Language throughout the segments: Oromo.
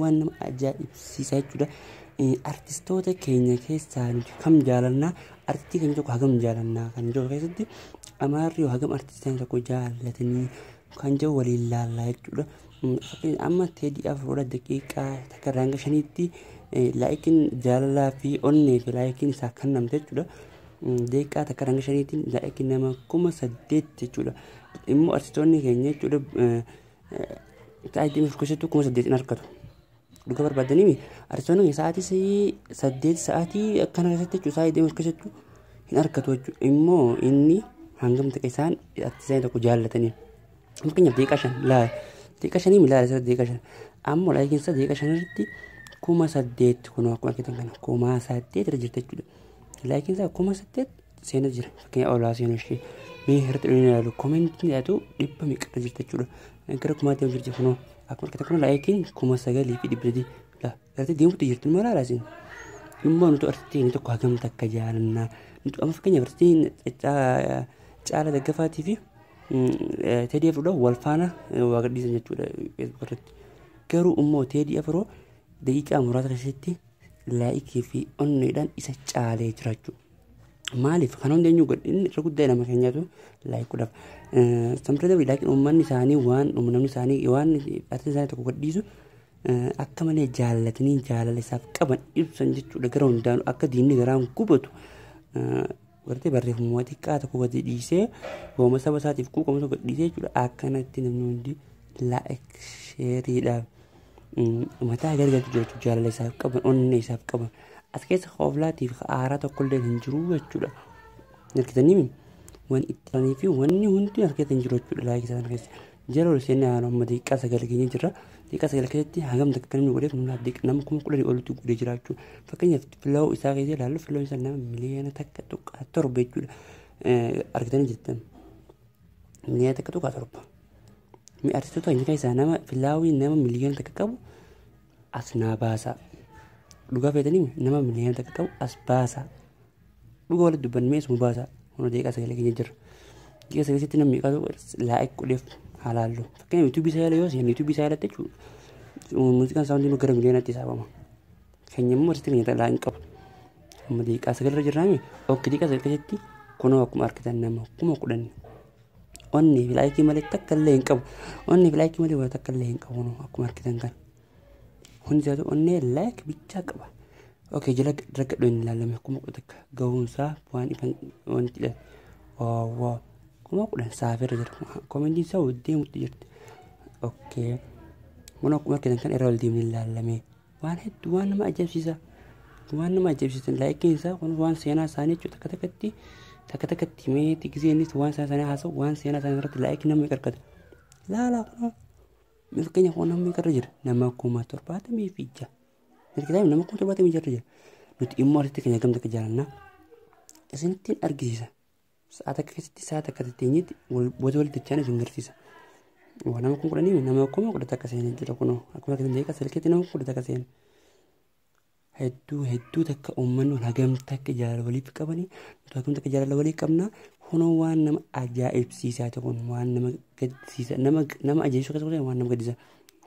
Waan nama ajaa'ibsiisaa jechuudha. Artistoota keenya keessaa nuti kam jaalannaa, artistii keenya tokko hagam jaalannaa kan jiru keessatti, Amaarri hagam artistii tokko jaallatanii kan jiru waliin laallaa jechuudha. Amma Teedii Afroodha, daqiiqaa takka irraa hanga shaniitti likeiin jaalalaa fi onnee fi likeiin isaa kennamte jechuudha. Daqiiqaa takka irraa hanga shaniitti likeiin nama 8,000 jechuudha. Immoo artistoonni keenya jechuudha, sa'aatii keessattuu 8,000 hin argatu. Dhuga barbaadanii artistoonni keenya sa'aatii 8, sa'aatii akkana keessatti jechuudha, sa'aatii deemuuf keessattuu hin argatu jechuudha. Immoo inni hangam ta'e isaan artistii tokko jaallatanii. Fakkeenyaaf daqiiqaa 5 laala. Daqiiqaa shanii milaala isa daqiiqaa 5. Ammoo likeiin isaa daqiiqaa shanirratti 8,000, kunoo akkuma argitan kana 8,000 irra jirti jechuudha. Likeiin isaa 8,000 seenaa jira. Fakkeenya olaa seenuu ishee mee irratti dhufee ilaalu, commentiin dhiyaatu dhibba meeqa jirti jechuudha. Gara kumaatti jirti. Kunoo akkuma argitan kana likeiin 9,300 gartee deemuutti jirti, maal haala isin. Immoo nuti artistiin tokko hagam takka jaalannaa. Nuti amma fakkeenyaaf artistiin Caala Daggafaatii fi Teedii Afroodha wal faana waa gadhiisan jechuudha Facebook irratti. Garuu immoo Teedii Afroo daqiiqaa muraasa keessatti likeii fi onneedhaan isa caalee jira jechuudha. Maaliif kan hundi eenyu godhe? Inni irra guddaa nama keenyaatu like godhaaf. Samtiree likeiin uummanni isaanii, waan namni isaanii waan artistii isaanii tokko gadhiisu akka malee jaallatanii jaalala isaaf qaban ibsan jechuudha. Gara hundaanuu akka diinni garaan gubatu gartee barreeffama xiqqaa tokko gadi dhiisee, wooma saba isaatiif quuqamu tokko dhiisee jechuudha. Akkanatti namni hundi like shareiidhaaf mataa gargalchu jechuudha, jaalala isaaf qaban, onnee isaaf qaban. As keessa hooflaatiif aaraa tokkollee hin jiru jechuudha. Argitanii waan itti fi wanni hundi as keessa hin jiru jechuudha like isaa kana keessa. Jala ol seennee haala amma daqiiqaa 9 keenya jirra. Daqiiqaa 9 keessatti hagam takka kan inni godheef nama 10,000 olitti godhee jira jechuudha. Fakkeenyaaf follow isaa keessa ilaallu, follow isaa nama miliyoona 1.7 jechuudha. Argitanii jirtan. Miliyoona 1.7. Artistoota keenya keessaa nama followii nama miliyoona 1 qabu as naa baasaa. Dhugaa feetanii nama miliyoona 1 qabu as baasaa. Dhugaa walitti dubbannee isuma baasaa. Kun daqiiqaa 9 keenya jira. Daqiiqaa 9 keessatti namni meeqatu like godheef haa laallu. Fakkeenyaaf YouTubeii isaa yoo seenne, YouTubeii isaa irratti jechuudha. Muuziqaan isaa hundinuu gara miliyoonaatti hisaabama. Keenya immoo artistii keenya like hin qabu. Amma daqiiqaa 9 irra jirraami. Okay, daqiiqaa 9 keessatti kunoo akkuma argitan nama 10,000. Onnee fi likeii malee takka illee hin qabu. Onnee fi likeii malee waan takka illee hin qabu akkuma argitan kana. Hundi isaatu onnee like bichaa qaba. Okay, jala rakkadhu inni ilaalame 11,000 gahuunsaa waan ifan wanti dha. Wow, 10,000 saafirra jira. Commentiin isaa ol deemutti jirti. Okay. Kun akkuma argitan kan irra ol deemni ilaalame. Waan hedduu waan nama ajaa'ibsiisa. Waan nama ajaa'ibsiisan likeiin isaa kun waan seenaa isaanii jechuudha, takka takkatti takka takkatti meetii gisee innis waan seenaa isaanii haasa'u, waan seenaa isaanii irratti likeii nama qarqata. Laala, kun fakkeenya kun nama meeqarra jira? Nama 76,000. Kitaabni nama 76,000 jira. Nuti immoo artistii keenya gamta akka jaalannaa isinittiin argisiisa. Sa'a takka keessatti, sa'a takka teenyetti walitti walitti isin agarsiisa. Waa nama 10,000, nama 11,000 seenee jira kunoo akkuma argitan daqiiqaa salkeetti nama 11,000 seene. Hedduu hedduu takka uummanni hagam takka jaalala waliif qabanii, nuti hagam takka jaalala walii qabna. Kunoo waan nama ajaa'ibsiisaa ta'e, kun waan nama gaddisiisa, nama nama ajaa'ibsiisu keessatti waan nama gaddisiisa.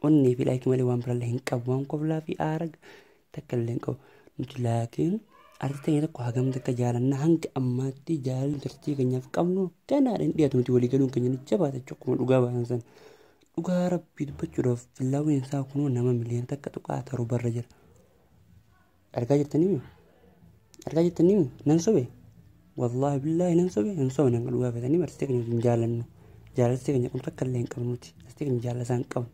Onnee fi likeii malee waan biraallee hin qabu, waan koflaa fi aara takka illee hin qabu. Nuti laakiin artistii keenya tokko hagam takka jaalanna? Hanga ammaatti jaalalli artistii keenyaaf qabnu ganaadha hin dhiyaatu. Nuti walii galuun keenya ni jabaata jechuudha akkuma dhugaa baasan sana. Dhugaa rabbii dubbachuudhaaf following isaa kunoo nama miliyoona 1.7rra jira. Argaa jirtanii? Argaa jirtanii? Nan sobe? Wallaahi billaahi nan sobe? Hin sobne. Hanga dhugaa feetanii artistii keenya hin jaalannu. Jaalalli keenya kun takka illee hin qabnu nuti. Artistii keenya jaalala isaa hin qabnu.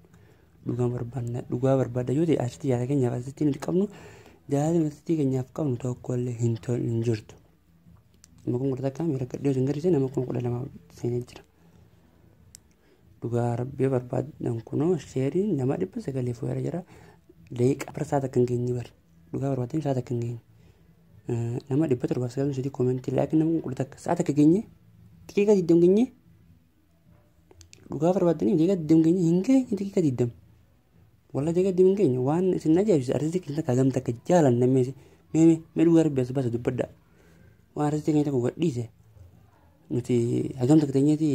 Dhugaa barbaadna, dhugaa barbaadda yoo ta'e, artistii jaalala keenyaaf artistii nuti qabnu, jaalalli artistii keenyaaf qabnu tokko illee hin hin jirtu. Nama 11,000 miira gadhee osoo hin garsiise nama 12,000 seenee jira. Dhugaa rabbii barbaadan kunoo shareiin nama 900 fuudhee jira. Daqiiqaa bara sa'a takka hin geenye bara. Dhugaa barbaadanii sa'a takka hin geenye. Nama 793 commentii, like nama 11,000, sa'a takka geenye, daqiiqaa 20 geenye. Dhugaa barbaadanii daqiiqaa 20 geenye, hin geenye daqiiqaa 20. Walla daqiiqaa 20 hin geenye. Waan isin ajaa'ibsiisa, artistii keenya takka hagam takka jaalanna? Mee mee mee dhugaa rabbii as baasa dubbadhaa. Waan artistii keenya tokko gadhiise nuti hagam takka teenyeeti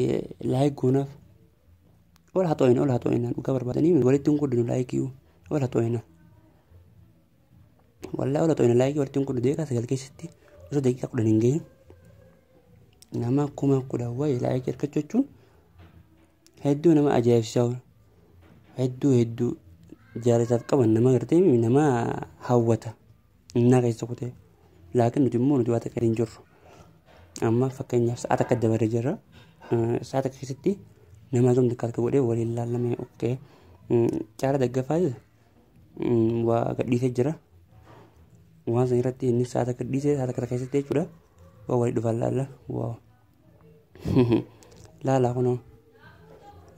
like goonaaf? Ol haa xoo'ina, ol haa xoo'ina. Dhugaa barbaadanii walitti hin guddinu likeii, ol haa xoo'ina. Wallaahi ola to'ina laayikii walitti kun daqiiqaa 9 keessatti osoo daqiiqaa 10 hin gahin nama 10,000 wayii laayikii argachuu jechuun hedduu nama ajaa'ibsiisaa, hedduu hedduu jaalataaf qaban nama gartee nama hawwata innaa keessa kutee. Laakiin nuti immoo nuti waa takka hin jirru. Amma fakkeenyaaf sa'a takka dabaree jirra. Sa'a takka keessatti nama gamta akka godhee waliin laallamee okkee Caala Daggafaa waa gadhiisee jira. Waan san irratti inni sa'a takka dhiisee sa'a takka keessatti jechuudha. Waa walii dhufan laalla. Waa. Laala kunoo.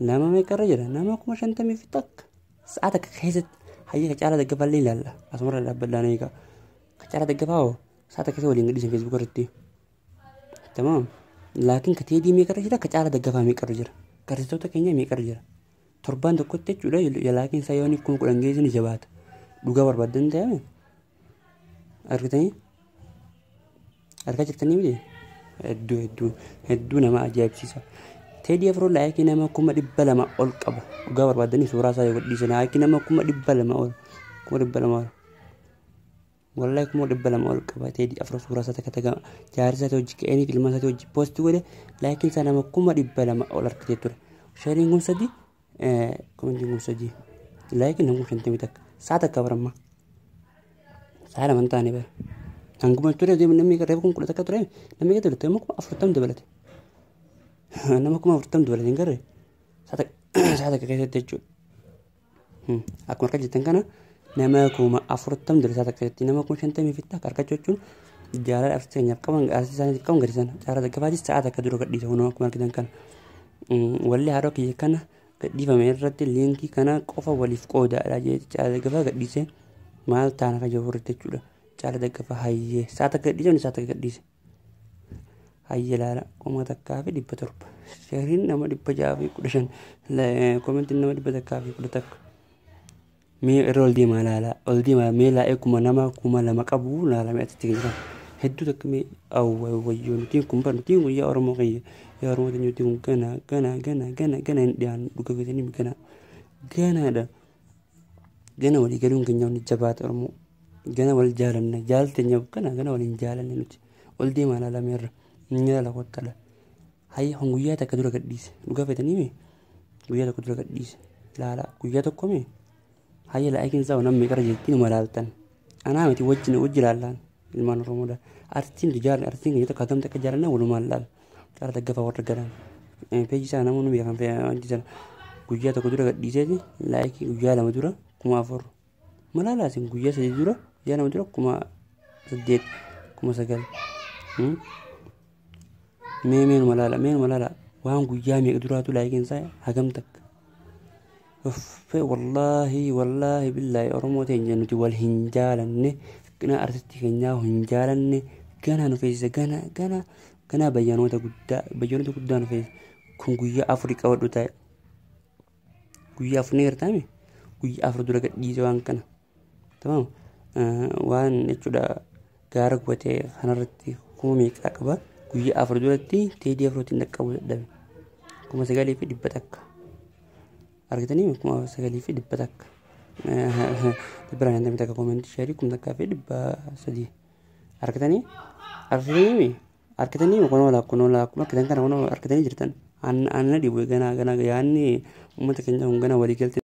Nama meeqarra jira? Nama 51,000. Sa'a takka keessatti hayya ka Caala Daggafaa illee ilaalla. Asumarra dhaabbadhaan eegaa. Ka Caala Daggafaa hoo sa'a takka keessa waliin gadhiisan Facebook irratti. Tamaam. Laakiin ka Teedii meeqarra jira? Ka Caala Daggafaa meeqarra jira? Artistoota keenya meeqarra jira? Torbaan tokkotti jechuudha laakiin isaa yoon 10,000 geessu ni jabaata. Dhugaa barbaaddan ta'ame argitanii argaa jirtanii miti hedduu hedduu hedduu nama ajaa'ibsiisa. Teedii Afroo laayikii nama 200,000 ol qaba. Dhugaa barbaaddanii suuraa isaa yoo gadhiisan laayikii nama 200,000 ol 200,000 ol. Wallahi 200,000 ol qaba Teedii Afroo suuraa isaa takka takka jaarsa isaa hojii ka'anii ilma isaa hojii poosti godhe laayikiin isaa nama 200,000 ol argatee ture. Sheeriin kun 3 komentiin kun 3 laayikiin nama 51 sa'a takka baramma. Sa'a lama hin taane bara. Hanguma ture namni reefu 11,000 ture namni ture nama 40,000 dabalate. Nama 40,000 dabalate hin garre sa'a takka keessatti jechuudha. Akkuma argaa jirtan kana nama 40,000 dabalate sa'a takka keessatti nama 50,000 argachuu jechuun jaalala artistii keenyaaf qaban artistii isaaniif qaban gadi sana Caala Daggafaatis sa'a takka dura gadhiise kunoo akkuma argitan kana. Walli haadha kiyya kana gadhiifame irratti liinkii kana qofa waliif qoodaadha jedhee Caala Daggafaa gadhiise maal taana kan jiru irratti jechuudha. Caala Daggafaa hayyee sa'a takka gadhiise sa'a takka gadhiise. Hayyee laala 1,700 sheeriin nama 615 komentiin nama 111. Mee irra ol deemaa laala ol deemaa mee laa'ee kuma nama 2,000 qabu laala mee asitti keessa hedduu takka mee awwa wayyoo nutiin kun bar nutiin kun yaa Oromoo kiyya yaa Oromoo teenya nutiin kun gana gana gana gana gana hin dhiyaannu dhuga feetanii gana ganaadha gana walii galuun keenya hundi jabaata Oromoo gana wal jaalanna jaalteenya gana gana waliin jaalanne nuti ol deemaa laala mee irra ni laala kottala hayya kun guyyaa takka dura gadhiise dhuga feetanii mee guyyaa tokko dura gadhiise laala guyyaa tokko mee hayya laayikiin isaa namni meeqarra jirti numa laaltan anaa miti wajjin wajji laallaan ilmaan Oromoodha artistiin nuti jaalanne artistiin keenya tokko hagamta akka jaalanne walumaan laala Caala Daggafaa warra galan peejii isaa namoonni beekan wanti sana guyyaa tokko dura gadhiiseeti laayikii guyyaa 2 dura 4,000 malaalaa isin guyyaa 3 dura guyyaa 2 dura 8,000 9,000 mee meenuma laala meenuma laala waan guyyaa meeqa duraatu laayikiin isaa hagam takka. Uffee wallaahi wallaahi billaahi Oromoo teenya nuti wal hin jaalanne gana artistii keenyaa hin jaalanne gana nu feesisa gana gana gana bayyanoota guddaa bayyanoota guddaa nu feesisa kun guyyaa 4 qabadhu ta'e guyyaa 4 ni gartaame guyyaa 4 dura gadhiise waan kana tamaam waan jechuudha gaara gubatee kanarratti kuma meeqaa qaba guyyaa 4 duratti Teedii Afrootiin dhaqqabu dadhabe 9,100 argitanii 9,100 151 komentii sheerii 1,300 argitanii argitanii argitanii kunoo laa kunoo laa akkuma argitan kana kunoo argitanii jirtan aanna dhibu ganaa ganaa yaanni uummata keenya kun gana walii galte.